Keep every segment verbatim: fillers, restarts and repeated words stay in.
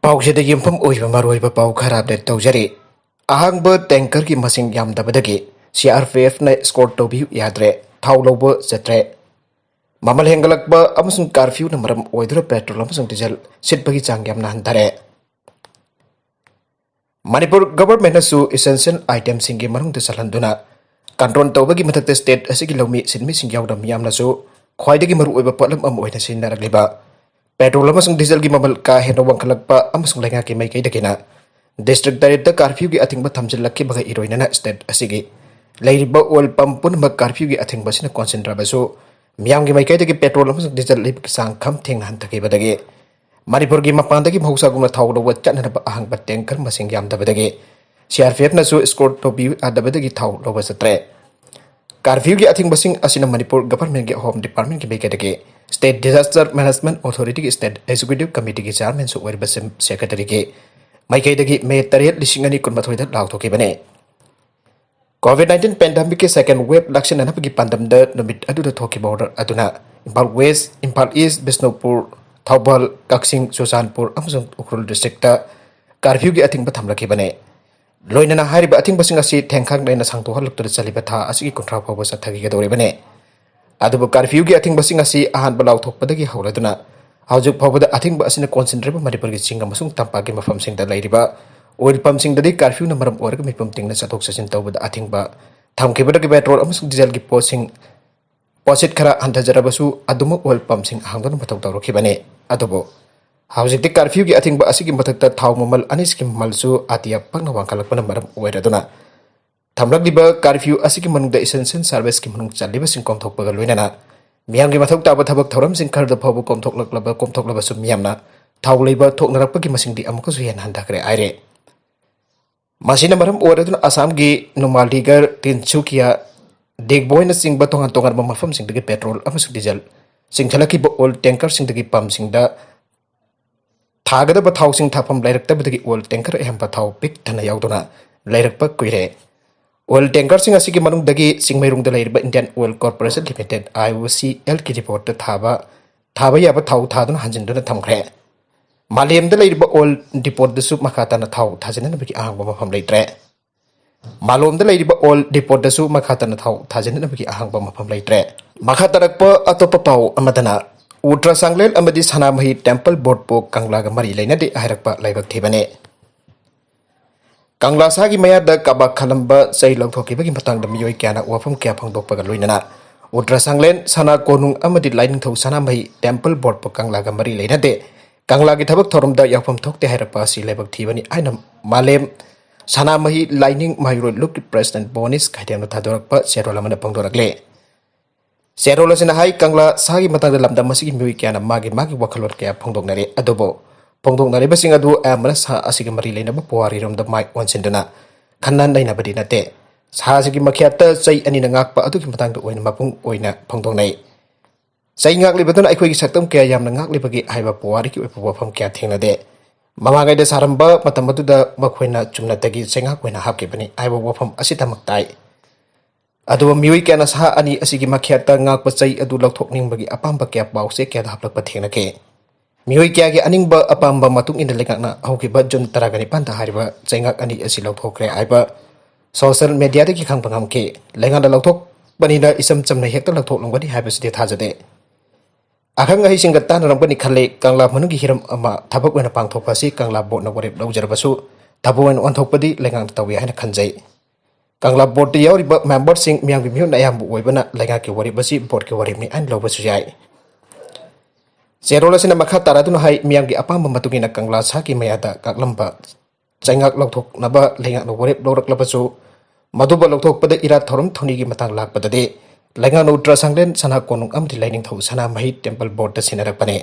ꯄꯥꯎꯁꯤꯗ ꯌꯨꯝꯐꯝ ꯑꯣꯏꯕ ꯃꯔꯨꯑꯣꯏꯕ ꯄꯥꯎ ꯈꯔ ꯑꯞꯗꯦꯠ ꯇꯧꯖꯔꯤ꯫ ꯑꯍꯥꯡꯕ ꯇꯦꯡꯀꯔꯒꯤ ꯃꯁꯤꯡ ꯌꯥꯝꯗꯕꯗꯒꯤ ꯁꯤ ꯑꯥꯔ ꯄꯤ ꯑꯦꯐꯅ ꯏꯁꯀꯣꯔꯠ ꯇꯧꯕꯤꯌꯨ ꯌꯥꯗ꯭ꯔꯦ, ꯊꯥꯎ ꯂꯧꯕ ꯆꯠꯇ꯭ꯔꯦ꯫ ꯃꯃꯜ ꯍꯦꯟꯒꯠꯂꯛꯄ ꯑꯃꯁꯨꯡ ꯀꯥꯔꯐ꯭ꯌꯨꯅ ꯃꯔꯝ ꯑꯣꯏꯗꯨꯅ ꯄꯦꯇ꯭ꯔꯣꯜ ꯑꯃꯁꯨꯡ ꯗꯤꯖꯜ ꯁꯤꯠꯄꯒꯤ ꯆꯥꯡ ꯌꯥꯝꯅ ꯍꯟꯊꯔꯦ꯫ ꯃꯅꯤꯄꯨꯔ ꯒꯚꯔꯟꯃꯦꯟꯠꯅꯁꯨ ꯏꯁꯦꯟꯁꯤꯌꯦꯜ ꯑꯥꯏꯇꯦꯝꯁꯤꯡꯒꯤ ꯃꯅꯨꯡꯗ ꯆꯜꯍꯟꯗꯨꯅ ꯀꯟꯇ꯭ꯔꯣꯜ ꯇꯧꯕꯒꯤ ꯃꯊꯛꯇ ꯁ꯭ꯇꯦꯠ ꯑꯁꯤꯒꯤ ꯂꯧꯃꯤ ꯁꯤꯟꯃꯤꯁꯤꯡ ꯌꯥꯎꯅ ꯃꯤꯌꯥꯝꯅꯁꯨ ꯈ꯭ꯋꯥꯏꯗꯒꯤ ꯃꯔꯨꯑꯣꯏꯕ ꯄꯣꯠꯂꯝ ꯑꯃ ꯑꯣꯏꯅ ꯁꯤꯖꯤꯟꯅꯔꯛꯂꯤꯕ ꯄꯦꯇ꯭ꯔꯣꯜ ꯑꯃꯁꯨꯡ ꯗꯤꯖꯜꯒꯤ ꯃꯃꯜ ꯀꯥ ꯍꯦꯟꯅ ꯋꯥꯡꯈꯠꯂꯛꯄ ꯑꯃꯁꯨꯡ ꯂꯩꯉꯥꯛꯀꯤ ꯃꯥꯏꯀꯩꯗꯒꯤꯅ ꯗꯤꯁꯇ꯭ꯔꯤꯛ ꯇꯔꯦꯠꯇ ꯀꯥꯔꯐ꯭ꯌꯨꯒꯤ ꯑꯊꯤꯡꯕ ꯊꯝꯖꯤꯜꯂꯛꯈꯤꯕꯒ ꯏꯔꯣꯏꯅꯅ ꯁ꯭ꯇꯦꯠ ꯑꯁꯤꯒꯤ ꯂꯩꯔꯤꯕ ꯑꯣꯏꯜ ꯄꯝ ꯄꯨꯝꯅꯃꯛ ꯀꯥꯔꯐ꯭ꯌꯨꯒꯤ ꯑꯊꯤꯡꯕ ꯑꯁꯤꯅ ꯀꯣꯟꯁꯤꯟꯗ꯭ꯔꯕꯁꯨ, ꯃꯤꯌꯥꯝꯒꯤ ꯃꯥꯏꯀꯩꯗꯒꯤ ꯄꯦꯇ꯭ꯔꯣꯜ ꯑꯃꯁꯨꯡ ꯗꯤꯖꯜ ꯂꯩꯕꯒꯤ ꯆꯥꯡ ꯈꯝ ꯊꯦꯡꯅ ꯍꯟꯊꯈꯤꯕꯗꯒꯤ ꯃꯅꯤꯄꯨꯔꯒꯤ ꯃꯄꯥꯟꯗꯒꯤ ꯃꯍꯧꯁꯥꯒꯨꯝꯅ ꯊꯥꯎ ꯂꯧꯕ ꯆꯠꯅꯅꯕ ꯑꯍꯥꯡꯕ ꯇꯦꯡꯀꯔ ꯃꯁꯤꯡ ꯌꯥꯝꯗꯕꯗꯒꯤ ꯁꯤ ꯑꯥꯔ ꯄꯤ ꯑꯦꯐꯅꯁꯨ ꯏꯁꯀꯣꯔꯠ ꯇꯧꯕꯤꯌꯨ ꯌꯥꯗꯕꯗꯒꯤ ꯊꯥꯎ ꯂꯧꯕ ꯆꯠꯇ꯭ꯔꯦ꯫ ꯀꯥꯔꯐ꯭ꯌꯨꯒꯤ ꯑꯊꯤꯡꯕꯁꯤꯡ ꯑꯁꯤꯅ ꯃꯅꯤꯄꯨꯔ ꯒꯚꯔꯟꯃꯦꯟꯠꯀꯤ ꯍꯣꯝ ꯗꯤꯄꯥꯔꯠꯃꯦꯟꯠꯀꯤ ꯃꯥꯏꯀꯩꯗꯒꯤ ꯁ꯭ꯇꯦꯠ ꯗꯤꯖꯥꯁꯇꯔ ꯃꯦꯅꯦꯖꯃꯦꯟꯠ ꯑꯣꯊꯣꯔꯤꯇꯤꯒꯤ ꯁ꯭ꯇꯦꯠ ꯑꯦꯛꯖꯤꯀ꯭ꯌꯨꯇꯤꯚ ꯀꯃꯤꯇꯤꯒꯤ ꯆꯤꯌꯥꯔꯃꯦꯟꯁꯨ ꯑꯣꯏꯔꯤꯕ ꯆꯤꯐ ꯁꯦꯀ꯭ꯔꯦꯇꯔꯤꯒꯤ ꯃꯥꯏꯀꯩꯗꯒꯤ ꯃꯦ ꯇꯔꯦꯠ, ꯂꯤꯁꯤꯡ ꯑꯅꯤ ꯀꯨꯟꯃꯥꯊꯣꯏꯗ ꯂꯥꯎꯊꯣꯛꯈꯤꯕꯅꯤ꯫ ꯀꯣꯚꯤꯗ ꯅꯥꯏꯟꯇꯤꯟ ꯄꯦꯟꯗꯦꯃꯤꯛꯀꯤ ꯁꯦꯀꯦꯟ ꯋꯦꯕ ꯂꯥꯛꯁꯤꯟꯅꯅꯕꯒꯤ ꯄꯥꯟꯗꯝꯗ ꯅꯨꯃꯤꯠ ꯑꯗꯨꯗ ꯊꯣꯛꯈꯤꯕ ꯑꯣꯔꯗꯔ ꯑꯗꯨꯅ ꯏꯝꯐꯥꯜ ꯋꯦꯁ, ꯏꯝꯐꯥꯜ ꯏꯁ, ꯕꯤꯁꯅꯨꯄꯨꯔ, ꯊꯧꯕꯥꯜ, ꯀꯛꯆꯤꯡ, ꯆꯨꯔꯆꯥꯟꯄꯨꯔ ꯑꯃꯁꯨꯡ ꯎꯈ꯭ꯔꯨꯜ ꯗꯤꯁꯇ꯭ꯔꯤꯛꯇ ꯀꯥꯔꯐ꯭ꯌꯨꯒꯤ ꯑꯊꯤꯡꯕ ꯊꯝꯂꯛꯈꯤꯕꯅꯤ꯫ ꯂꯣꯏꯅꯅ ꯍꯥꯏꯔꯤꯕ ꯑꯊꯤꯡꯕꯁꯤꯡ ꯑꯁꯤ ꯊꯦꯡꯈꯥꯡ ꯅꯥꯏꯅ ꯁꯥꯡꯗꯣꯛꯍꯜꯂꯛꯇꯨꯅ ꯆꯠꯂꯤꯕ ꯊꯥ ꯑꯁꯤꯒꯤ ꯀꯨꯟꯊ꯭ꯔꯥ ꯐꯥꯎꯕ ꯆꯠꯊꯈꯤꯒꯗꯧꯔꯤꯕꯅꯤ꯫ ꯑꯗꯨꯕꯨ ꯀꯥꯔꯐ꯭ꯌꯨꯒꯤ ꯑꯊꯤꯡꯕꯁꯤꯡ ꯑꯁꯤ ꯑꯍꯥꯟꯕ ꯂꯥꯎꯊꯣꯛꯄꯗꯒꯤ ꯍꯧꯔꯗꯨꯅ ꯍꯧꯖꯤꯛ ꯐꯥꯎꯕꯗ ꯑꯊꯤꯡꯕ ꯑꯁꯤꯅ ꯀꯣꯟꯁꯤꯟꯗ꯭ꯔꯤꯕ ꯃꯅꯤꯄꯨꯔꯒꯤ ꯆꯤꯡ ꯑꯃꯁꯨꯡ ꯇꯝꯄꯥꯛꯀꯤ ꯃꯐꯝꯁꯤꯡꯗ ꯂꯩꯔꯤꯕ ꯑꯣꯏꯜ ꯄꯝꯁꯤꯡꯗꯗꯤ ꯀꯥꯔꯐ꯭ꯌꯨꯅ ꯃꯔꯝ ꯑꯣꯏꯔꯒ ꯃꯤꯄꯨꯝ ꯇꯤꯡꯅ ꯆꯠꯊꯣꯛ ꯆꯠꯁꯤꯟ ꯇꯧꯕꯗ ꯑꯊꯤꯡꯕ ꯊꯝꯈꯤꯕꯗꯒꯤ ꯄꯦꯇ꯭ꯔꯣꯜ ꯑꯃꯁꯨꯡ ꯗꯤꯖꯜꯒꯤ ꯄꯣꯠꯁꯤꯡ, ꯄꯣꯠꯁꯤꯠ ꯈꯔ ꯍꯟꯊꯖꯔꯕꯁꯨ ꯑꯗꯨꯃꯛ ꯑꯣꯏꯜ ꯄꯝꯁꯤꯡ ꯍꯥꯡꯗꯨꯅ ꯃꯊꯧ ꯇꯧꯔꯛꯈꯤꯕꯅꯤ꯫ ꯑꯗꯨꯕꯨ ꯍꯧꯖꯤꯛꯇꯤ ꯀꯥꯔꯐ꯭ꯌꯨꯒꯤ ꯑꯊꯤꯡꯕ ꯑꯁꯤꯒꯤ ꯃꯊꯛꯇ ꯊꯥꯎ ꯃꯃꯜ ꯑꯅꯤꯁꯤꯒꯤ ꯃꯃꯜꯁꯨ ꯑꯇꯤꯌꯥ ꯄꯛꯅ ꯋꯥꯡꯈꯠꯂꯛꯄꯅ ꯃꯔꯝ ꯑꯣꯏꯔꯗꯨꯅ ꯊꯝꯂꯛꯂꯤꯕ ꯀꯥꯔꯐ꯭ꯌꯨ ꯑꯁꯤꯒꯤ ꯃꯅꯨꯡꯗ ꯏꯁꯦꯟꯁꯤꯌꯦꯜ ꯁꯥꯔꯚꯤꯁꯀꯤ ꯃꯅꯨꯡ ꯆꯜꯂꯤꯕꯁꯤꯡ ꯀꯣꯝꯊꯣꯛꯄꯒ ꯂꯣꯏꯅꯅ ꯃꯤꯌꯥꯝꯒꯤ ꯃꯊꯧ ꯇꯥꯕ ꯊꯕꯛ ꯊꯧꯔꯝꯁꯤꯡ ꯈꯔꯗ ꯐꯥꯎꯕ ꯀꯣꯝꯊꯣꯛꯂꯛꯂꯕ, ꯀꯣꯝꯊꯣꯛꯂꯕꯁꯨ ꯃꯤꯌꯥꯝꯅ ꯊꯥꯎ ꯂꯩꯕ ꯊꯣꯛꯅꯔꯛꯄꯒꯤ ꯃꯁꯤꯡꯗꯤ ꯑꯃꯨꯛꯀꯁꯨ ꯍꯦꯟꯅ ꯍꯟꯊꯈ꯭ꯔꯦ ꯍꯥꯏꯔꯦ꯫ ꯃꯁꯤꯅ ꯃꯔꯝ ꯑꯣꯏꯔꯗꯨꯅ ꯑꯁꯥꯝꯒꯤ ꯅꯨꯃꯥꯂꯤꯒꯔ, ꯇꯤꯟꯁꯨꯀꯤꯌꯥ, ꯗꯤꯒꯕꯣꯏꯅꯆꯤꯡꯕ ꯇꯣꯉꯥꯟ ꯇꯣꯉꯥꯟꯕ ꯃꯐꯝꯁꯤꯡꯗꯒꯤ ꯄꯦꯇ꯭ꯔꯣꯜ ꯑꯃꯁꯨꯡ ꯗꯤꯖꯜ ꯆꯤꯡꯊꯂꯛꯈꯤꯕ ꯑꯣꯏꯜ ꯇꯦꯡꯀꯔꯁꯤꯡꯗꯒꯤ ꯄꯝꯁꯤꯡꯗ ꯊꯥꯒꯗꯕ ꯊꯥꯎꯁꯤꯡ ꯊꯥꯐꯝ ꯂꯩꯔꯛꯇꯕꯗꯒꯤ ꯑꯣꯏꯜ ꯇꯦꯡꯀꯔ ꯑꯌꯥꯝꯕ ꯊꯥꯎ ꯄꯤꯛ ꯊꯟꯅ ꯌꯥꯎꯗꯨꯅ ꯂꯩꯔꯛꯄ ꯀꯨꯏꯔꯦ꯫ ꯑꯣꯏꯜ ꯇꯦꯡꯀꯔꯁꯤꯡ ꯑꯁꯤꯒꯤ ꯃꯅꯨꯡꯗꯒꯤ ꯆꯤꯡꯃꯩꯔꯣꯡꯗ ꯂꯩꯔꯤꯕ Indian oil corporation limited, I O ꯁꯤ ꯑꯦꯜꯒꯤ ꯔꯤꯄꯣꯔꯠꯇ ꯊꯥꯕ, ꯊꯥꯕ ꯌꯥꯕ ꯊꯥꯎ ꯊꯥꯗꯨꯅ ꯍꯟꯖꯤꯟꯗꯨꯅ ꯊꯝꯈ꯭ꯔꯦ꯫ ꯃꯥꯂꯦꯝꯗ ꯂꯩꯔꯤꯕ ꯑꯣꯏꯜ ꯗꯤꯄꯣꯗꯁꯨ ꯃꯈꯥ ꯇꯥꯅ ꯊꯥꯎ ꯊꯥꯖꯤꯟꯅꯕꯒꯤ ꯑꯍꯥꯡꯕ ꯃꯐꯝ ꯂꯩꯇ꯭ꯔꯦ꯫ ꯃꯥꯂꯣꯝꯗ ꯂꯩꯔꯤꯕ ꯑꯣꯏꯜ ꯗꯤꯄꯣꯗꯁꯨ ꯃꯈꯥ ꯇꯥꯅ ꯊꯥꯎ ꯊꯥꯖꯤꯟꯅꯕꯒꯤ ꯑꯍꯥꯡꯕ ꯃꯐꯝ ꯂꯩꯇ꯭ꯔꯦ꯫ ꯃꯈꯥ ꯇꯥꯔꯛꯄ ꯑꯇꯣꯞꯄ ꯄꯥꯎ ꯑꯃꯗꯅ ꯎꯇ꯭ꯔꯥ ꯆꯥꯡꯂꯦꯟ ꯑꯃꯗꯤ ꯁꯅꯥꯃꯍꯤ ꯇꯦꯝꯄꯜ ꯕꯣꯔꯗꯄꯨ ꯀꯪꯂꯥꯒ ꯃꯔꯤ ꯂꯩꯅꯗꯦ ꯍꯥꯏꯔꯛꯄ ꯂꯥꯏꯕꯛ ꯊꯤꯕꯅꯤ꯫ ꯀꯪꯂꯥ ꯁꯥꯒꯤ ꯃꯌꯥꯗ ꯀꯥꯕꯛ ꯈꯜꯂꯝꯕ ꯆꯩ ꯂꯧꯊꯣꯛꯈꯤꯕꯒꯤ ꯃꯇꯥꯡꯗ ꯃꯤꯑꯣꯏ ꯀꯌꯥꯅ ꯋꯥꯐꯝ ꯀꯌꯥ ꯐꯣꯡꯗꯣꯛꯄꯒ ꯂꯣꯏꯅꯅ ꯎꯇ꯭ꯔꯥ ꯆꯥꯡꯂꯦꯟ ꯁꯅꯥ ꯀꯣꯅꯨꯡ ꯑꯃꯗꯤ ꯂꯥꯏꯅꯤꯡꯊꯧ ꯁꯅꯥꯃꯍꯤ ꯇꯦꯝꯄꯜ ꯕꯣꯔꯗꯄꯨ ꯀꯪꯂꯥꯒ ꯃꯔꯤ ꯂꯩꯅꯗꯦ, ꯀꯪꯂꯥꯒꯤ ꯊꯕꯛ ꯊꯧꯔꯝꯗ ꯌꯥꯎꯐꯝ ꯊꯣꯛꯇꯦ ꯍꯥꯏꯔꯛꯄ ꯑꯁꯤ ꯂꯥꯏꯕꯛ ꯊꯤꯕꯅꯤ ꯍꯥꯏꯅ ꯃꯥꯂꯦꯝ ꯁꯅꯥꯃꯍꯤ ꯂꯥꯏꯅꯤꯡ ꯃꯍꯩꯔꯣꯏ ꯂꯨꯞꯀꯤ ꯄ꯭ꯔꯦꯁꯤꯗꯦꯟꯠ ꯕꯣꯅꯤꯁ ꯈꯥꯏꯗꯦꯝꯅ ꯊꯥꯗꯣꯔꯛꯄ ꯆꯦꯔꯣꯜ ꯑꯃꯅ ꯐꯣꯡꯗꯣꯔꯛꯂꯤ꯫ ꯆꯦꯔꯣꯜ ꯑꯁꯤꯅ ꯍꯥꯏ, ꯀꯪꯂꯥ ꯁꯥꯒꯤ ꯃꯇꯥꯡꯗ ꯂꯝꯗꯝ ꯑꯁꯤꯒꯤ ꯃꯤꯑꯣꯏ ꯀꯌꯥꯅ ꯃꯥꯒꯤ ꯃꯥꯒꯤ ꯋꯥꯈꯜꯂꯣꯟ ꯀꯌꯥ ꯐꯣꯡꯗꯣꯛꯅꯔꯤ, ꯑꯗꯨꯕꯨ ꯐꯣꯡꯗꯣꯛꯅꯔꯤꯕꯁꯤꯡ ꯑꯗꯨ ꯑꯌꯥꯝꯕꯅ ꯁꯥ ꯑꯁꯤꯒ ꯃꯔꯤ ꯂꯩꯅꯕ ꯄꯨꯋꯥꯔꯤꯔꯣꯝꯗ ꯃꯥꯏ ꯑꯣꯟꯁꯤꯟꯗꯨꯅ ꯈꯟꯅ ꯅꯩꯅꯕꯗꯤ ꯅꯠꯇꯦ꯫ ꯁꯥ ꯑꯁꯤꯒꯤ ꯃꯈꯤꯌꯥꯠꯇ ꯆꯩ ꯑꯅꯤꯅ ꯉꯥꯛꯄ ꯑꯗꯨꯒꯤ ꯃꯇꯥꯡꯗ ꯑꯣꯏꯅ ꯃꯄꯨꯡ ꯑꯣꯏꯅ ꯐꯣꯡꯗꯣꯛꯅꯩ꯫ ꯆꯩ ꯉꯥꯛꯂꯤꯕꯗꯨꯅ ꯑꯩꯈꯣꯏꯒꯤ ꯁꯛꯇꯝ ꯀꯌꯥ ꯌꯥꯝꯅ ꯉꯥꯛꯂꯤꯕꯒꯦ ꯍꯥꯏꯕ ꯄꯨꯋꯥꯔꯤꯒꯤ ꯑꯣꯏꯕ ꯋꯥꯐꯝ ꯀꯌꯥ ꯊꯦꯡꯅꯗꯦ꯫ ꯃꯃꯥꯡꯉꯩꯗ ꯁꯥꯔꯝꯕ ꯃꯇꯝ ꯑꯗꯨꯗ ꯃꯈꯣꯏꯅ ꯆꯨꯝꯅꯇꯒꯤ ꯆꯩꯉꯥꯛꯄ ꯑꯣꯏꯅ ꯍꯥꯞꯈꯤꯕꯅꯤ ꯍꯥꯏꯕ ꯋꯥꯐꯝ ꯑꯁꯤꯇꯃꯛ ꯇꯥꯏ꯫ ꯑꯗꯨꯕꯨ ꯃꯤꯑꯣꯏ ꯀꯌꯥꯅ ꯁꯥ ꯑꯅꯤ ꯑꯁꯤꯒꯤ ꯃꯈꯤꯌꯥꯠꯇ ꯉꯥꯛꯄ ꯆꯩ ꯑꯗꯨ ꯂꯧꯊꯣꯛꯅꯤꯡꯕꯒꯤ ꯑꯄꯥꯝꯕ ꯀꯌꯥ ꯄꯥꯎꯆꯦ ꯀꯌꯥꯗ ꯍꯥꯞꯂꯛꯄ ꯊꯦꯡꯅꯈꯤ꯫ ꯃꯤꯑꯣꯏ ꯀꯌꯥꯒꯤ ꯑꯅꯤꯡꯕ ꯑꯄꯥꯝꯕ ꯃꯇꯨꯡ ꯏꯟꯅ ꯂꯩꯉꯥꯛꯅ ꯍꯧꯈꯤꯕ ꯖꯨꯟ ꯇꯔꯥꯒ ꯅꯤꯄꯥꯟꯗ ꯍꯥꯏꯔꯤꯕ ꯆꯩꯉꯥꯛ ꯑꯅꯤ ꯑꯁꯤ ꯂꯧꯊꯣꯛꯈ꯭ꯔꯦ ꯍꯥꯏꯕ ꯁꯣꯁꯤꯌꯦꯜ ꯃꯦꯗꯤꯌꯥꯗꯒꯤ ꯈꯪꯕ ꯉꯝꯈꯤ꯫ ꯂꯩꯉꯥꯛꯅ ꯂꯧꯊꯣꯛꯄꯅꯤꯅ ꯏꯆꯝ ꯆꯝꯅ ꯍꯦꯛꯇ ꯂꯧꯊꯣꯛꯂꯝꯒꯅꯤ ꯍꯥꯏꯕꯁꯤꯗꯤ ꯊꯥꯖꯗꯦ꯫ ꯑꯈꯪ ꯑꯍꯩꯁꯤꯡꯒ ꯇꯥꯟꯅꯔꯝꯒꯅꯤ ꯈꯜꯂꯤ꯫ ꯀꯪꯂꯥ ꯃꯅꯨꯡꯒꯤ ꯍꯤꯔꯝ ꯑꯃ ꯊꯕꯛ ꯑꯣꯏꯅ ꯄꯥꯡꯊꯣꯛꯄ ꯑꯁꯤ ꯀꯪꯂꯥ ꯕꯣꯔꯗꯅ ꯋꯥꯔꯦꯞ ꯂꯧꯖꯔꯕꯁꯨ ꯊꯕꯛ ꯑꯣꯏꯅ ꯑꯣꯟꯊꯣꯛꯄꯗꯤ ꯂꯩꯉꯥꯛꯅ ꯇꯧꯏ ꯍꯥꯏꯅ ꯈꯟꯖꯩ꯫ ꯀꯪꯂꯥ ꯕꯣꯔꯗꯇ ꯌꯥꯎꯔꯤꯕ ꯃꯦꯝꯕꯔꯁꯤꯡ ꯃꯤꯌꯥꯝꯒꯤ ꯃꯤꯍꯨꯠꯅ ꯑꯌꯥꯝꯕ ꯑꯣꯏꯕꯅ ꯂꯩꯉꯥꯛꯀꯤ ꯋꯥꯔꯦꯞ ꯑꯁꯤ ꯕꯣꯔꯗꯀꯤ ꯋꯥꯔꯦꯞꯅꯤ ꯍꯥꯏꯅ ꯂꯧꯕꯁꯨ ꯌꯥꯏ꯫ ꯆꯦꯔꯣꯜ ꯑꯁꯤꯅ ꯃꯈꯥ ꯇꯥꯔꯗꯨꯅ ꯍꯥꯏ, ꯃꯤꯌꯥꯝꯒꯤ ꯑꯄꯥꯝꯕ ꯃꯇꯨꯡ ꯏꯟꯅ ꯀꯪꯂꯥ ꯁꯥꯒꯤ ꯃꯌꯥꯗ ꯀꯥꯛꯂꯝꯕ ꯆꯩꯉꯥꯛ ꯂꯧꯊꯣꯛꯅꯕ ꯂꯩꯉꯥꯛꯅ ꯋꯥꯔꯦꯞ ꯂꯧꯔꯛꯂꯕꯁꯨ, ꯃꯗꯨꯕꯨ ꯂꯧꯊꯣꯛꯄꯗ ꯏꯔꯥꯠ ꯊꯧꯔꯝ ꯊꯧꯅꯤꯒꯤ ꯃꯇꯥꯡ ꯂꯥꯛꯄꯗꯗꯤ ꯂꯩꯉꯥꯛꯅ ꯎꯇ꯭ꯔꯥ ꯁꯥꯡꯂꯦꯟ ꯁꯅꯥ ꯀꯣꯅꯨꯡ ꯑꯃꯗꯤ ꯂꯥꯏꯅꯤꯡꯊꯧ ꯁꯅꯥꯃꯍꯤ ꯇꯦꯝꯄꯜ ꯕꯣꯔꯗꯇ ꯁꯤꯟꯅꯔꯛꯄꯅꯤ꯫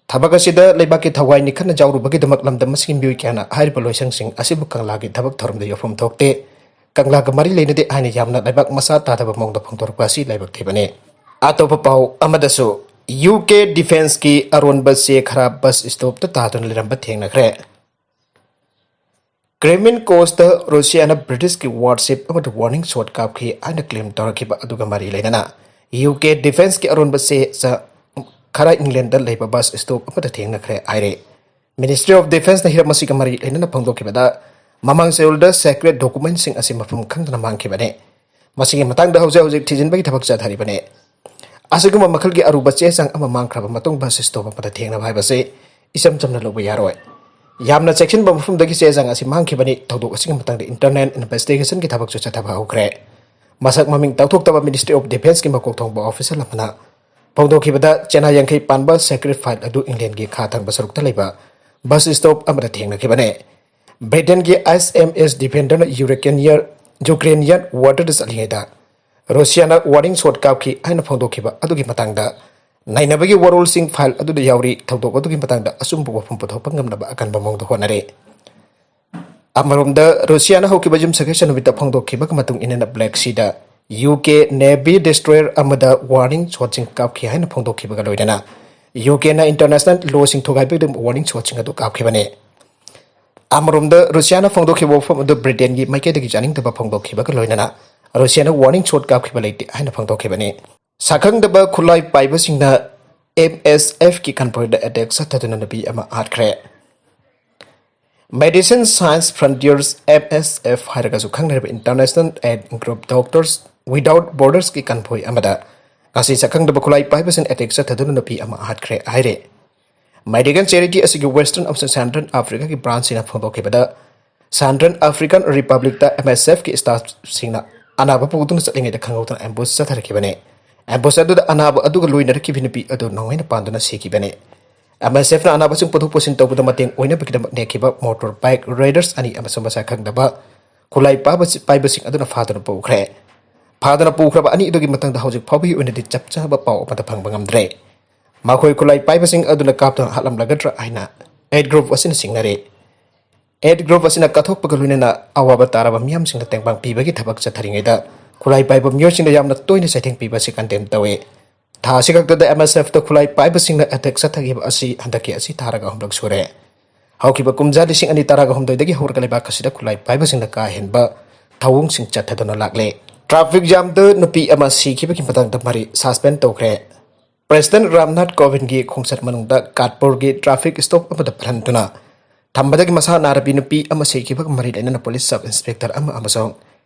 ꯊꯕꯛ ꯑꯁꯤꯗ ꯂꯩꯕꯥꯛꯀꯤ ꯊꯋꯥꯏ ꯅꯤꯈꯠꯅ ꯌꯥꯎꯔꯨꯕꯒꯤꯗꯃꯛ ꯂꯝꯗꯝ ꯑꯁꯤꯒꯤ ꯃꯤꯑꯣꯏ ꯀꯌꯥꯅ ꯍꯥꯏꯔꯤꯕ ꯂꯣꯏꯁꯪꯁꯤꯡ ꯑꯁꯤꯕꯨ ꯀꯪꯂꯥꯒꯤ ꯊꯕꯛ ꯊꯧꯔꯝꯗ ꯌꯥꯎꯐꯝ ꯊꯣꯛꯇꯦ, ꯀꯪꯂꯥꯒ ꯃꯔꯤ ꯂꯩꯅꯗꯦ ꯍꯥꯏꯅ ꯌꯥꯝꯅ ꯂꯩꯕꯥꯛ ꯃꯆꯥ ꯇꯥꯗꯕ ꯃꯑꯣꯡꯗ ꯐꯣꯡꯗꯣꯔꯛꯄ ꯑꯁꯤ ꯂꯥꯏꯕꯛ ꯊꯤꯕꯅꯤ꯫ ꯑꯇꯣꯞꯄ ꯄꯥꯎ ꯑꯃꯗꯁꯨ, ꯌꯨ ꯀꯦ ꯗꯤꯐꯦꯟꯁꯀꯤ ꯑꯔꯣꯟꯕ ꯆꯦ ꯈꯔ ꯕꯁ ꯁ꯭ꯇꯣꯞꯇ ꯇꯥꯗꯨꯅ ꯂꯩꯔꯝꯕ ꯊꯦꯡꯅꯈ꯭ꯔꯦ꯫ ꯀ꯭ꯔꯦꯃꯤꯟ ꯀꯣꯁꯇ ꯔꯨꯁꯤꯌꯥꯅ ꯕ꯭ꯔꯤꯇꯤꯁꯀꯤ ꯋꯥꯔꯁꯤꯞ ꯑꯃꯗ ꯋꯥꯔꯅꯤꯡ ꯁꯣꯠ ꯀꯥꯞꯈꯤ ꯍꯥꯏꯅ ꯀ꯭ꯂꯦꯝ ꯇꯧꯔꯛꯈꯤꯕ ꯑꯗꯨꯒ ꯃꯔꯤ ꯂꯩꯅꯅ ꯌꯨ ꯀꯦ ꯗꯤꯐꯦꯟꯁꯀꯤ ꯑꯔꯣꯟꯕ ꯆꯦ ꯆ-, ꯈꯔ ꯏꯪꯂꯦꯟꯗ ꯂꯩꯕ ꯕꯁ ꯁ꯭ꯇꯣꯞ ꯑꯃꯗ ꯊꯦꯡꯅꯈ꯭ꯔꯦ ꯍꯥꯏꯔꯦ꯫ Ministry of Defenceꯅ ꯍꯤꯔꯝ ꯑꯁꯤꯒ ꯃꯔꯤ ꯂꯩꯅꯅ ꯐꯣꯡꯗꯣꯛꯈꯤꯕꯗ, ꯃꯃꯥꯡ ꯆꯌꯣꯜꯗ ꯁꯦꯀ꯭ꯔꯦꯠ ꯗꯣꯀꯨꯃꯦꯟꯁꯤꯡ ꯑꯁꯤ ꯃꯐꯝ ꯈꯪꯗꯅ ꯃꯥꯡꯈꯤꯕꯅꯤ꯫ ꯃꯁꯤꯒꯤ ꯃꯇꯥꯡꯗ ꯍꯧꯖꯤꯛ ꯍꯧꯖꯤꯛ ꯊꯤꯖꯤꯟꯕꯒꯤ ꯊꯕꯛ ꯆꯠꯊꯔꯤꯕꯅꯤ꯫ ꯑꯁꯤꯒꯨꯝꯕ ꯃꯈꯜꯒꯤ ꯑꯔꯨꯕ ꯆꯦ ꯆꯥꯡ ꯑꯃ ꯃꯥꯡꯈ꯭ꯔꯕ ꯃꯇꯨꯡ ꯕꯁ ꯁ꯭ꯇꯣꯞ ꯑꯃꯗ ꯊꯦꯡꯅꯕ ꯍꯥꯏꯕꯁꯤ ꯏꯆꯝ ꯆꯝꯅ ꯂꯧꯕ ꯌꯥꯔꯣꯏ꯫ ꯌꯥꯝꯅ ꯆꯦꯛꯁꯤꯟꯕ ꯃꯐꯝꯗꯒꯤ ꯆꯦ ꯆꯥꯡ ꯑꯁꯤ ꯃꯥꯡꯈꯤꯕꯅꯤ꯫ ꯊꯧꯗꯣꯛ ꯑꯁꯤꯒꯤ ꯃꯇꯥꯡꯗ ꯏꯟꯇꯔꯅꯦꯜ ꯏꯟꯚꯦꯁꯇꯤꯒꯦꯁꯟꯒꯤ ꯊꯕꯛꯁꯨ ꯆꯠꯊꯕ ꯍꯧꯈ꯭ꯔꯦ꯫ ꯃꯁꯛ ꯃꯃꯤꯡ ꯇꯥꯎꯊꯣꯛꯇꯕ Ministry of Defenceꯀꯤ ꯃꯀꯣꯛ ꯊꯣꯡꯕ ꯑꯣꯐꯤꯁꯤꯌꯦꯜ ꯑꯃꯅ ꯐꯣꯡꯗꯣꯛꯈꯤꯕꯗ, ꯆꯦꯅꯥ ꯌꯥꯡꯈꯩ ꯄꯥꯟꯕ ꯁꯦꯀ꯭ꯔꯦꯠ ꯐꯥꯏꯜ ꯑꯗꯨ ꯏꯪꯂꯦꯟꯒꯤ ꯈꯥ ꯊꯪꯕ ꯁꯔꯨꯛꯇ ꯂꯩꯕ ꯕꯁ ꯁ꯭ꯇꯣꯞ ꯑꯃꯗ ꯊꯦꯡꯅꯈꯤꯕꯅꯤ꯫ ꯕ꯭ꯔꯤꯇꯦꯟꯒꯤ S M S Defenderꯅ ꯌꯨꯔꯦꯀꯦꯅꯤꯌꯔ ꯌꯨꯀ꯭ꯔꯦꯅꯤꯌꯟ ꯋꯥꯇꯔꯗ ꯆꯠꯂꯤꯉꯩꯗ ꯔꯨꯁꯤꯌꯥꯅ ꯋꯥꯔꯅꯤꯡ ꯁꯣꯠ ꯀꯥꯞꯈꯤ ꯍꯥꯏꯅ ꯐꯣꯡꯗꯣꯛꯈꯤꯕ ꯑꯗꯨꯒꯤ ꯃꯇꯥꯡꯗ ꯅꯩꯅꯕꯒꯤ ꯋꯥꯔꯣꯜꯁꯤꯡ ꯐꯥꯏꯜ ꯑꯗꯨꯗ ꯌꯥꯎꯔꯤ꯫ ꯊꯧꯗꯣꯛ ꯑꯗꯨꯒꯤ ꯃꯇꯥꯡꯗ ꯑꯆꯨꯝꯕ ꯋꯥꯐꯝ ꯄꯨꯊꯣꯛꯄ ꯉꯝꯅꯕ ꯑꯀꯟꯕ ꯃꯑꯣꯡꯗ ꯍꯣꯠꯅꯔꯤ꯫ ꯑꯃꯔꯣꯝꯗ, ꯔꯨꯁꯤꯌꯥꯅ ꯍꯧꯈꯤꯕ ꯌꯨꯝꯁꯀꯩꯁ ꯅꯨꯃꯤꯠꯇ ꯐꯣꯡꯗꯣꯛꯈꯤꯕꯒ ꯃꯇꯨꯡ ꯏꯟꯅ, ꯕ꯭ꯂꯦꯛ ꯁꯤꯗ ꯌꯨ ꯀꯦ ꯅꯦꯚꯤ ꯗꯤꯁꯇ꯭ꯔꯣꯌꯔ ꯑꯃꯗ ꯋꯥꯔꯅꯤꯡ ꯁꯣꯠꯁꯤꯡ ꯀꯥꯞꯈꯤ ꯍꯥꯏꯅ ꯐꯣꯡꯗꯣꯛꯈꯤꯕꯒ ꯂꯣꯏꯅꯅ ꯌꯨ ꯀꯦꯅ ꯏꯟꯇꯔꯅꯦꯁꯅꯦꯜ ꯂꯣꯁꯤꯡ ꯊꯨꯒꯥꯏꯕꯒꯤꯗꯃꯛ ꯋꯥꯔꯅꯤꯡ ꯁꯣꯠꯁꯤꯡ ꯑꯗꯨ ꯀꯥꯞꯈꯤꯕꯅꯤ꯫ ꯑꯃꯔꯣꯝꯗ, ꯔꯨꯁꯤꯌꯥꯅ ꯐꯣꯡꯗꯣꯛꯈꯤꯕ ꯋꯥꯐꯝ ꯑꯗꯨ ꯕ꯭ꯔꯤꯇꯦꯟꯒꯤ ꯃꯥꯏꯀꯩꯗꯒꯤ ꯆꯥꯅꯤꯡꯗꯕ ꯐꯣꯡꯗꯣꯛꯈꯤꯕꯒ ꯂꯣꯏꯅꯅ ꯔꯨꯁꯤꯌꯥꯅ ꯋꯥꯔꯅꯤꯡ ꯁꯣꯠ ꯀꯥꯞꯈꯤꯕ ꯂꯩꯇꯦ ꯍꯥꯏꯅ ꯐꯣꯡꯗꯣꯛꯈꯤꯕꯅꯤ꯫ ꯁꯛꯈꯪꯗꯕ ꯈꯨꯠꯂꯥꯏ ꯄꯥꯏꯕꯁꯤꯡꯅ M S Fꯀꯤ ꯀꯟꯚꯣꯏꯗ ꯑꯦꯇꯦꯛ ꯆꯠꯊꯗꯨꯅ ꯅꯨꯄꯤ ꯑꯃ ꯍꯥꯠꯈ꯭ꯔꯦ꯫ Medicine Science Frontiers, M S F ꯍꯥꯏꯔꯒꯁꯨ ꯈꯪꯅꯔꯤꯕ International Aid Group, Doctors Without Bordersꯀꯤ ꯀꯟꯚꯣꯏ ꯑꯃꯗ ꯉꯁꯤ ꯁꯛꯈꯪꯗꯕ ꯈꯨꯠꯂꯥꯏ ꯄꯥꯏꯕꯁꯤꯡ ꯑꯦꯇꯦꯛ ꯆꯠꯊꯗꯨꯅ ꯅꯨꯄꯤ ꯑꯃ ꯍꯥꯠꯈ꯭ꯔꯦ ꯍꯥꯏꯔꯦ꯫ ꯃꯦꯗꯤꯀꯦꯜ ꯆꯦꯔꯤꯇꯤ ꯑꯁꯤꯒꯤ Western ꯑꯃꯁꯨꯡ Central Africaꯒꯤ ꯕ꯭ꯔꯥꯟꯆꯁꯤꯡꯅ ꯐꯣꯡꯗꯣꯛꯈꯤꯕꯗ, Central African Republicꯇ M S Fꯀꯤ staffꯁꯤꯡꯅ ꯑꯅꯥꯕ ꯄꯨꯗꯨꯅ ꯆꯠꯂꯤꯉꯩꯗ ꯈꯪꯍꯧꯗꯅ ꯑꯦꯝꯕꯨꯁ ꯆꯠꯊꯔꯛꯈꯤꯕꯅꯤ꯫ ꯑꯦꯝꯕꯨꯁ ꯑꯗꯨꯗ ꯑꯅꯥꯕ ꯑꯗꯨꯒ ꯂꯣꯏꯅꯔꯛꯈꯤꯕ ꯅꯨꯄꯤ ꯑꯗꯨ ꯅꯣꯡꯃꯩꯅ ꯄꯥꯟꯗꯨꯅ ꯁꯤꯈꯤꯕꯅꯤ꯫ M S Fꯅ ꯑꯅꯥꯕꯁꯤꯡ ꯄꯨꯊꯣꯛ ꯄꯨꯁꯤꯟ ꯇꯧꯕꯗ ꯃꯇꯦꯡ ꯑꯣꯏꯅꯕꯒꯤꯗꯃꯛ ꯅꯦꯛꯈꯤꯕ ꯃꯣꯇꯣꯔ ꯕꯥꯏꯛ ꯔꯥꯏꯗꯔꯁ ꯑꯅꯤ ꯑꯃꯁꯨꯡ ꯃꯁꯛ ꯈꯪꯗꯕ ꯈꯨꯠꯂꯥꯏ ꯄꯥꯏꯕ-, ꯄꯥꯏꯕꯁꯤꯡ ꯑꯗꯨꯅ ꯐꯥꯗꯨꯅ ꯄꯨꯈ꯭ꯔꯦ꯫ ꯐꯥꯗꯨꯅ ꯄꯨꯈ꯭ꯔꯕ ꯑꯅꯤ ꯑꯗꯨꯒꯤ ꯃꯇꯥꯡꯗ ꯍꯧꯖꯤꯛ ꯐꯥꯎꯕꯒꯤ ꯑꯣꯏꯅꯗꯤ ꯆꯞ ꯆꯥꯕ ꯄꯥꯎ ꯑꯃꯠꯇ ꯐꯪꯕ ꯉꯝꯗ꯭ꯔꯦ꯫ ꯃꯈꯣꯏ ꯈꯨꯠꯂꯥꯏ ꯄꯥꯏꯕꯁꯤꯡ ꯑꯗꯨꯅ ꯀꯥꯞꯇꯨꯅ ꯍꯥꯠꯂꯝꯂꯒꯗ꯭ꯔꯥ ꯍꯥꯏꯅ ꯑꯦꯗ ꯒ꯭ꯔꯨꯞ ꯑꯁꯤꯅ ꯆꯤꯡꯅꯔꯤ꯫ ꯑꯦꯗ ꯒ꯭ꯔꯨꯞ ꯑꯁꯤꯅ ꯀꯠꯊꯣꯛꯄꯒ ꯂꯣꯏꯅꯅ ꯑꯋꯥꯕ ꯇꯥꯔꯕ ꯃꯤꯌꯥꯝꯁꯤꯡꯗ ꯇꯦꯡꯕꯥꯡ ꯄꯤꯕꯒꯤ ꯊꯕꯛ ꯆꯠꯊꯔꯤꯉꯩꯗ, ꯈꯨꯠꯂꯥꯏ ꯄꯥꯏꯕ ꯃꯤꯑꯣꯏꯁꯤꯡꯗ ꯌꯥꯝꯅ ꯇꯣꯏꯅ ꯆꯩꯊꯦꯡ ꯄꯤꯕ ꯑꯁꯤ ꯀꯟꯗꯦꯝ ꯇꯧꯏ꯫ ꯊꯥ ꯑꯁꯤ ꯈꯛꯇꯗ M S Fꯇ ꯈꯨꯠꯂꯥꯏ ꯄꯥꯏꯕꯁꯤꯡꯅ ꯑꯦꯇꯦꯛ ꯆꯠꯊꯈꯤꯕ ꯑꯁꯤ ꯍꯟꯗꯛꯀꯤ ꯑꯁꯤ ꯊꯥꯔꯒ ꯑꯍꯨꯝꯂꯛ ꯁꯨꯔꯦ꯫ ꯍꯧꯈꯤꯕ ꯀꯨꯝꯖꯥ ꯂꯤꯁꯤꯡ ꯑꯅꯤ ꯇꯔꯥꯒ ꯍꯨꯝꯗꯣꯏꯗꯒꯤ ꯍꯧꯔꯒ ꯂꯩꯕꯥꯛ ꯑꯁꯤꯗ ꯈꯨꯠꯂꯥꯏ ꯄꯥꯏꯕꯁꯤꯡꯅ ꯀꯥ ꯍꯦꯟꯕ ꯊꯧꯑꯣꯡꯁꯤꯡ ꯆꯠꯊꯗꯨꯅ ꯂꯥꯛꯂꯦ꯫ ꯇ꯭ꯔꯥꯐꯤꯛ ꯖꯥꯝꯗ ꯅꯨꯄꯤ ꯑꯃ ꯁꯤꯈꯤꯕꯒꯤ ꯃꯇꯥꯡꯗ ꯃꯔꯤ ꯁꯁꯄꯦꯟ ꯇꯧꯈ꯭ꯔꯦ꯫ ꯄ꯭ꯔꯦꯁꯤꯗꯦꯟꯠ ꯔꯥꯝꯅꯥꯊ ꯀꯣꯕꯤꯟꯗꯒꯤ ꯈꯣꯡꯆꯠ ꯃꯅꯨꯡꯗ ꯀꯥꯠꯄꯨꯔꯒꯤ ꯇ꯭ꯔꯥꯐꯤꯛ ꯁ꯭ꯇꯣꯞ ꯑꯃꯗ ꯄꯜꯍꯟꯗꯨꯅ ꯊꯝꯕꯗꯒꯤ ꯃꯁꯥ ꯅꯥꯔꯕꯤ ꯅꯨꯄꯤ ꯑꯃ ꯁꯤꯈꯤꯕꯒ ꯃꯔꯤ ꯂꯩꯅꯅ ꯄꯨꯂꯤꯁ ꯁꯕ ꯏꯟꯁꯄꯦꯛꯇꯔ ꯑꯃ ꯑꯃꯁꯨꯡ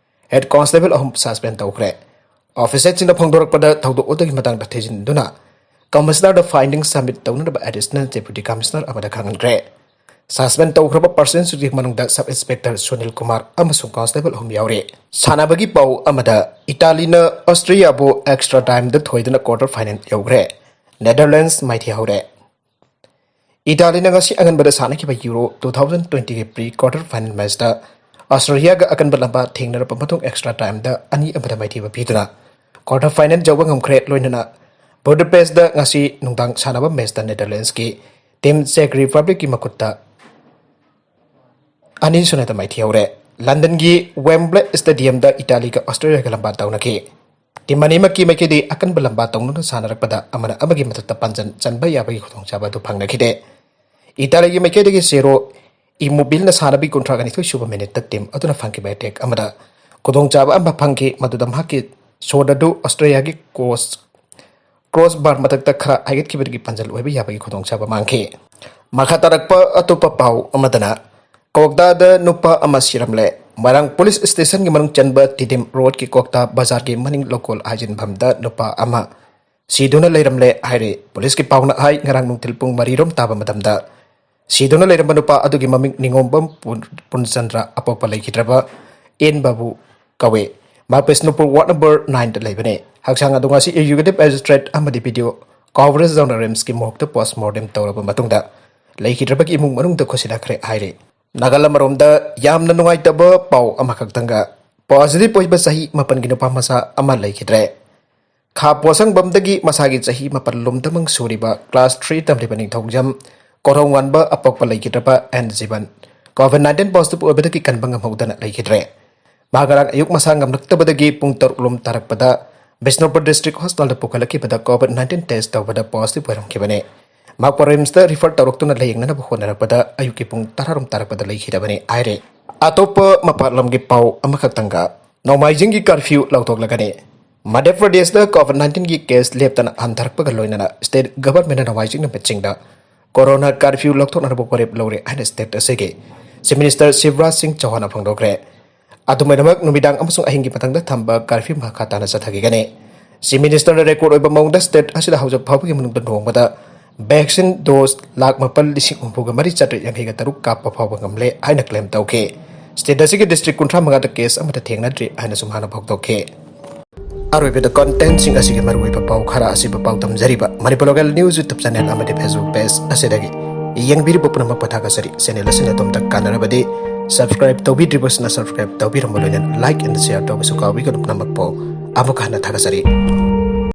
ꯍꯦꯗ ꯀꯣꯟꯁꯇꯦꯕꯜ ꯑꯍꯨꯝ ꯁꯁꯄꯦꯟ ꯇꯧꯈ꯭ꯔꯦ꯫ ꯑꯣꯐꯤꯁꯥꯔꯁꯤꯡꯅ ꯐꯣꯡꯗꯣꯔꯛꯄꯗ ꯊꯧꯗꯣꯛ ꯑꯗꯨꯒꯤ ꯃꯇꯥꯡꯗ ꯊꯤꯖꯤꯟꯗꯨꯅ ꯀꯃꯤꯁꯅꯔꯗ ꯐꯥꯏꯟꯗꯤꯡ ꯁꯕꯃꯤꯠ ꯇꯧꯅꯅꯕ ꯑꯦꯗꯤꯁꯅꯦꯜ ꯗꯦꯄ꯭ꯌꯨꯇꯤ ꯀꯃꯤꯁꯅꯔ ꯑꯃꯗ ꯈꯪꯍꯟꯈ꯭ꯔꯦ꯫ ꯁꯁꯄꯦꯟ ꯇꯧꯈ꯭ꯔꯕ ꯄꯥꯔꯁꯟꯁꯤꯡꯒꯤ ꯃꯅꯨꯡꯗ ꯁꯕ ꯏꯟꯁꯄꯦꯛꯇꯔ ꯁꯨꯅꯤꯜ ꯀꯨꯃꯥꯔ ꯑꯃꯁꯨꯡ ꯀꯣꯟꯁꯇꯦꯕꯜ ꯑꯍꯨꯝ ꯌꯥꯎꯔꯤ꯫ ꯁꯥꯟꯅꯕꯒꯤ ꯄꯥꯎ ꯑꯃꯗ, ꯏꯇꯥꯂꯤꯅ ꯑꯣꯁꯇ꯭ꯔꯤꯌꯥꯕꯨ ꯑꯦꯛꯁꯇ꯭ꯔꯥ ꯇꯥꯏꯝꯗ ꯊꯣꯏꯗꯨꯅ ꯀ꯭ꯋꯥꯔꯇꯔ ꯐꯥꯏꯅꯦꯜ ꯌꯧꯈ꯭ꯔꯦ꯫ ꯅꯦꯗꯔꯂꯦꯟꯗꯁ ꯃꯥꯏꯊꯤ ꯍꯧꯔꯦ꯫ ꯏꯇꯥꯂꯤꯅ ꯉꯁꯤ ꯑꯉꯟꯕꯗ ꯁꯥꯟꯅꯈꯤꯕ ꯌꯨꯔꯣ ꯇꯨ ꯊꯥꯎꯖꯟ ꯇ꯭ꯋꯦꯟꯇꯤꯒꯤ ꯄ꯭ꯔꯤ ꯀ꯭ꯋꯥꯔꯇꯔ ꯐꯥꯏꯅꯦꯜ ꯃꯦꯆꯇ ꯑꯣꯁꯇ꯭ꯔꯤꯌꯥꯒ ꯑꯀꯟꯕ ꯂꯝꯕꯥ ꯊꯦꯡꯅꯔꯕ ꯃꯇꯨꯡ ꯑꯦꯛꯁꯇ꯭ꯔꯥ ꯇꯥꯏꯝꯗ ꯑꯅꯤ ꯑꯃꯗ ꯃꯥꯏꯊꯤꯕ ꯄꯤꯗꯨꯅ ꯀ꯭ꯋꯥꯔꯇꯔ ꯐꯥꯏꯅꯦꯜ ꯌꯧꯕ ꯉꯝꯈ꯭ꯔꯦ꯫ ꯂꯣꯏꯅꯅ ꯕꯨꯗꯥꯄꯦꯁꯇ ꯉꯁꯤ ꯅꯨꯡꯗꯥꯡ ꯁꯥꯟꯅꯕ ꯃꯦꯆꯇ ꯅꯦꯗꯔꯂꯦꯟꯗꯁꯀꯤ ꯇꯤꯝ ꯆꯦꯛ ꯔꯤꯄꯕ꯭ꯂꯤꯛꯀꯤ ꯃꯈꯨꯠꯇ ꯑꯅꯤ ꯁꯨꯅꯗ ꯃꯥꯏꯊꯤꯍꯧꯔꯦ꯫ ꯂꯟꯗꯟꯒꯤ ꯋꯦꯝꯕ꯭ꯂꯦ ꯁ꯭ꯇꯦꯗꯤꯌꯝꯗ ꯏꯇꯥꯂꯤꯒ ꯑꯣꯁꯇ꯭ꯔꯤꯌꯥꯒ ꯂꯝꯕꯥ ꯇꯧꯅꯈꯤ꯫ ꯇꯤꯝ ꯑꯅꯤꯃꯛꯀꯤ ꯃꯥꯏꯀꯩꯗꯒꯤ ꯑꯀꯟꯕ ꯂꯝꯕꯥ ꯇꯧꯅꯅ ꯁꯥꯟꯅꯔꯛꯄꯗ ꯑꯃꯅ ꯑꯃꯒꯤ ꯃꯊꯛꯇ ꯄꯥꯟꯖꯟ ꯆꯟꯕ ꯌꯥꯕꯒꯤ ꯈꯨꯗꯣꯡꯆꯥꯕ ꯑꯗꯨ ꯐꯪꯅꯈꯤꯗꯦ꯫ ꯏꯇꯥꯂꯤꯒꯤ ꯃꯥꯏꯀꯩꯗꯒꯤ ꯁꯦꯔꯣ ꯏꯃꯣꯕꯤꯜꯅ ꯁꯥꯟꯅꯕꯒꯤ ꯀꯨꯟꯊ꯭ꯔꯥ ꯅꯤꯊꯣꯏ ꯁꯨꯕ ꯃꯤꯅꯤꯠꯇ ꯇꯤꯝ ꯑꯗꯨꯅ ꯐꯪꯈꯤꯕ ꯑꯦꯇꯦꯛ ꯑꯃꯗ ꯈꯨꯗꯣꯡꯆꯥꯕ ꯑꯃ ꯐꯪꯈꯤ, ꯃꯗꯨꯗ ꯃꯍꯥꯛꯀꯤ ꯁꯣꯠ ꯑꯗꯨ ꯑꯣꯁꯇ꯭ꯔꯤꯌꯥꯒꯤ ꯀꯣꯁ ꯀ꯭ꯔꯣꯁ ꯕꯥꯔ ꯃꯊꯛꯇ ꯈꯔ ꯍꯥꯏꯒꯠꯈꯤꯕꯗꯒꯤ ꯄꯥꯟꯖꯜ ꯑꯣꯏꯕ ꯌꯥꯕꯒꯤ ꯈꯨꯗꯣꯡꯆꯥꯕ ꯃꯥꯡꯈꯤ꯫ ꯃꯈꯥ ꯇꯥꯔꯛꯄ ꯑꯇꯣꯞꯄ ꯄꯥꯎ ꯑꯃꯗꯅ, ꯀꯣꯛꯇꯥꯗ ꯅꯨꯄꯥ ꯑꯃ ꯁꯤꯔꯝꯂꯦ꯫ ꯃꯣꯏꯔꯥꯡ ꯄꯨꯂꯤꯁ ꯁ꯭ꯇꯦꯁꯟꯒꯤ ꯃꯅꯨꯡ ꯆꯟꯕ ꯇꯤꯗꯤꯝ ꯔꯣꯗꯀꯤ ꯀꯣꯛꯇꯥ ꯕꯖꯥꯔꯒꯤ ꯃꯅꯤꯡ ꯂꯧꯀꯣꯜ ꯍꯥꯏꯖꯤꯟꯐꯝꯗ ꯅꯨꯄꯥ ꯑꯃ ꯁꯤꯗꯨꯅ ꯂꯩꯔꯝꯂꯦ ꯍꯥꯏꯔꯦ꯫ ꯄꯨꯂꯤꯁꯀꯤ ꯄꯥꯎꯅ ꯍꯥꯏ, ꯉꯔꯥꯡ ꯅꯨꯡꯊꯤꯜ ꯄꯨꯡ ꯃꯔꯤꯔꯣꯝ ꯇꯥꯕ ꯃꯇꯝꯗ ꯁꯤꯗꯨꯅ ꯂꯩꯔꯝꯕ ꯅꯨꯄꯥ ꯑꯗꯨꯒꯤ ꯃꯃꯤꯡ ꯅꯤꯉꯣꯝꯕꯝ ꯄꯨꯟ-, ꯄꯨꯔꯟꯆꯟꯗ꯭ꯔ, ꯑꯄꯣꯛꯄ ꯂꯩꯈꯤꯗ꯭ꯔꯕ ꯑꯦꯟ ꯕꯥꯕꯨ ꯀꯧꯏ꯫ ꯃꯍꯥꯛ ꯕꯤꯁꯅꯨꯄꯨꯔ ꯋꯥꯔꯗ ꯅꯝꯕꯔ ꯅꯥꯏꯟꯗ ꯂꯩꯕꯅꯤ꯫ ꯍꯛꯆꯥꯡ ꯑꯗꯨ ꯉꯁꯤ ꯑꯦꯛꯖꯤꯀ꯭ꯌꯨꯇꯤꯚ ꯃꯦꯖꯤꯁꯇ꯭ꯔꯦꯠ ꯑꯃꯗꯤ ꯚꯤꯗꯤꯑꯣ ꯀꯣꯚꯔꯦꯖ ꯌꯥꯎꯅ ꯔꯤꯝꯁꯀꯤ ꯃꯣꯔꯒꯇ ꯄꯣꯁꯃꯣꯔꯇꯦꯝ ꯇꯧꯔꯕ ꯃꯇꯨꯡꯗ ꯂꯩꯈꯤꯗ꯭ꯔꯕꯒꯤ ꯏꯃꯨꯡ ꯃꯅꯨꯡꯗ ꯈꯨꯠꯁꯤꯟꯅꯈ꯭ꯔꯦ ꯍꯥꯏꯔꯤ꯫ ꯅꯥꯒꯥꯂꯦꯟ ꯑꯃꯔꯣꯝꯗ ꯌꯥꯝꯅ ꯅꯨꯡꯉꯥꯏꯇꯕ ꯄꯥꯎ ꯑꯃꯈꯛꯇꯪꯒ, ꯄꯣꯖꯤꯇꯤꯚ ꯑꯣꯏꯕ ꯆꯍꯤ ꯃꯥꯄꯟꯒꯤ ꯅꯨꯄꯥ ꯃꯆꯥ ꯑꯃ ꯂꯩꯈꯤꯗ꯭ꯔꯦ꯫ ꯈꯥ ꯄꯣꯁꯪꯕꯝꯗꯒꯤ ꯃꯁꯥꯒꯤ ꯆꯍꯤ ꯃꯥꯄꯜ ꯂꯣꯝꯗꯃꯛ ꯁꯨꯔꯤꯕ ꯀ꯭ꯂꯥꯁ ꯊ꯭ꯔꯤ ꯇꯝꯂꯤꯕ ꯅꯤꯡꯊꯧꯖꯝ ꯀꯣꯔꯧꯉꯥꯟꯕ ꯑꯄꯣꯛꯄ ꯂꯩꯈꯤꯗ꯭ꯔꯕ N Jiban covid nineteen positive ꯑꯣꯏꯕꯗꯒꯤ ꯀꯟꯕ ꯉꯝꯍꯧꯗꯅ ꯂꯩꯈꯤꯗ꯭ꯔꯦ꯫ ꯃꯍꯥꯛ ꯉꯔꯥꯡ ꯑꯌꯨꯛ ꯃꯁꯥ ꯉꯝꯂꯛꯇꯕꯗꯒꯤ ꯄꯨꯡ ꯇꯔꯨꯛ ꯂꯣꯝ ꯇꯥꯔꯛꯄꯗ ꯕꯤꯁꯅꯨꯄꯨꯔ ꯗꯤꯁꯇ꯭ꯔꯤꯛ ꯍꯣꯁꯄꯤꯇꯥꯜꯗ ꯄꯨꯈꯠꯂꯛꯈꯤꯕꯗ ꯀꯣꯚꯤꯗ ꯅꯥꯏꯟꯇꯤꯟ ꯇꯦꯁ ꯇꯧꯕꯗ ꯄꯣꯖꯤꯇꯤꯚ ꯑꯣꯏꯔꯝꯈꯤꯕꯅꯤ꯫ ꯃꯍꯥꯛꯄꯨ ꯔꯤꯝꯁꯇ ꯔꯤꯐꯔ ꯇꯧꯔꯛꯇꯨꯅ ꯂꯥꯌꯦꯡꯅꯅꯕ ꯍꯣꯠꯅꯔꯛꯄꯗ ꯑꯌꯨꯛꯀꯤ ꯄꯨꯡ ꯇꯔꯥꯔꯣꯝ ꯇꯥꯔꯛꯄꯗ ꯂꯩꯈꯤꯗꯕꯅꯤ ꯍꯥꯏꯔꯦ꯫ ꯑꯇꯣꯞꯄ ꯃꯄꯥꯟ ꯂꯝꯒꯤ ꯄꯥꯎ ꯑꯃꯈꯛꯇꯪꯒ, ꯅꯣꯡꯃꯥꯏꯖꯤꯡꯒꯤ ꯀꯔꯐ꯭ꯌꯨ ꯂꯧꯊꯣꯛꯂꯒꯅꯤ꯫ ꯃꯙ꯭ꯌ ꯄ꯭ꯔꯗꯦꯁꯇ ꯀꯣꯚꯤꯗ ꯅꯥꯏꯟꯇꯤꯟꯒꯤ ꯀꯦꯁ ꯂꯦꯞꯇꯅ ꯍꯟꯊꯔꯛꯄꯒ ꯂꯣꯏꯅꯅ ꯁ꯭ꯇꯦꯠ ꯒꯚꯔꯟꯃꯦꯟꯠꯅ ꯅꯣꯡꯃꯥꯏꯖꯤꯡ ꯅꯨꯃꯤꯠꯁꯤꯡꯗ ꯀꯣꯔꯣꯅꯥ ꯀꯔꯐ꯭ꯌꯨ ꯂꯧꯊꯣꯛꯅꯅꯕ ꯋꯥꯔꯦꯞ ꯂꯧꯔꯦ ꯍꯥꯏꯅ ꯁ꯭ꯇꯦꯠ ꯑꯁꯤꯒꯤ ꯆꯤꯐ ꯃꯤꯅꯤꯁꯇꯔ ꯁꯤꯕꯔꯥꯖ ꯁꯤꯡ ꯆꯧꯍꯥꯟꯅ ꯐꯣꯡꯗꯣꯛꯈ꯭ꯔꯦ꯫ ꯑꯗꯨꯝ ꯑꯣꯏꯅꯃꯛ, ꯅꯨꯃꯤꯗꯥꯡ ꯑꯃꯁꯨꯡ ꯑꯍꯤꯡꯒꯤ ꯃꯇꯝꯗ ꯊꯝꯕ ꯀꯔꯐ꯭ꯌꯨ ꯃꯈꯥ ꯇꯥꯅ ꯆꯠꯊꯈꯤꯒꯅꯤ꯫ ꯆꯤꯐ ꯃꯤꯅꯤꯁꯇꯔꯅ ꯔꯦꯀꯣꯔꯗ ꯑꯣꯏꯕ ꯃꯑꯣꯡꯗ ꯁ꯭ꯇꯦꯠ ꯑꯁꯤꯗ ꯍꯧꯖꯤꯛ ꯐꯥꯎꯕꯒꯤ ꯃꯅꯨꯡꯗ ꯅꯣꯡꯃꯗ ꯚꯦꯛꯁꯤꯟ ꯗꯣꯁ ꯂꯥꯈ ꯃꯥꯄꯜ ꯂꯤꯁꯤꯡ ꯍꯨꯝꯐꯨꯒ ꯃꯔꯤ ꯆꯥꯇ꯭ꯔꯦꯠ ꯌꯥꯡꯈꯩꯒ ꯇꯔꯨꯛ ꯀꯥꯞꯄ ꯐꯥꯎꯕ ꯉꯝꯂꯦ ꯍꯥꯏꯅ ꯀ꯭ꯂꯦꯝ ꯇꯧꯈꯤ꯫ ꯁ꯭ꯇꯦꯠ ꯑꯁꯤꯒꯤ ꯗꯤꯁꯇ꯭ꯔꯤꯛ ꯀꯨꯟꯊ꯭ꯔꯥ ꯃꯉꯥꯗ ꯀꯦꯁ ꯑꯃꯠꯇ ꯊꯦꯡꯅꯗ꯭ꯔꯤ ꯍꯥꯏꯅꯁꯨ ꯃꯥꯅ ꯐꯣꯡꯗꯣꯛꯈꯤ꯫ ꯑꯔꯣꯏꯕꯗ, ꯀꯟꯇꯦꯟꯠꯁꯤꯡ ꯑꯁꯤꯒꯤ ꯃꯔꯨꯑꯣꯏꯕ ꯄꯥꯎ ꯈꯔ ꯑꯁꯤꯕꯨ ꯄꯥꯎꯗꯝꯖꯔꯤꯕ Manipur local news YouTube channel ꯑꯃꯗꯤ ꯐꯦꯁꯕꯨꯛ ꯄꯦꯖ ꯑꯁꯤꯗꯒꯤ ꯌꯦꯡꯕꯤꯔꯤꯕ ꯄꯨꯝꯅꯃꯛꯄꯨ ꯊꯥꯒꯠꯆꯔꯤ꯫ ꯆꯦꯅꯦꯜ ꯑꯁꯤꯅ ꯑꯗꯣꯝꯗ ꯀꯥꯟꯅꯔꯕꯗꯤ ꯁꯕꯁꯀ꯭ꯔꯥꯏꯕ ꯇꯧꯕꯤꯗ꯭ꯔꯤꯕꯁꯤꯅ ꯁꯕꯁꯀ꯭ꯔꯥꯏꯕ ꯇꯧꯕꯤꯔꯝꯕ ꯂꯣꯏꯅꯅ ꯂꯥꯏꯛ ꯑꯦꯟ ꯁꯤꯌꯥꯔ ꯇꯧꯕꯁꯨ ꯀꯥꯎꯕꯤꯒꯅꯨ꯫ ꯄꯨꯝꯅꯃꯛꯄꯨ ꯑꯃꯨꯛ ꯍꯟꯅ ꯊꯥꯒꯠꯆꯔꯤ꯫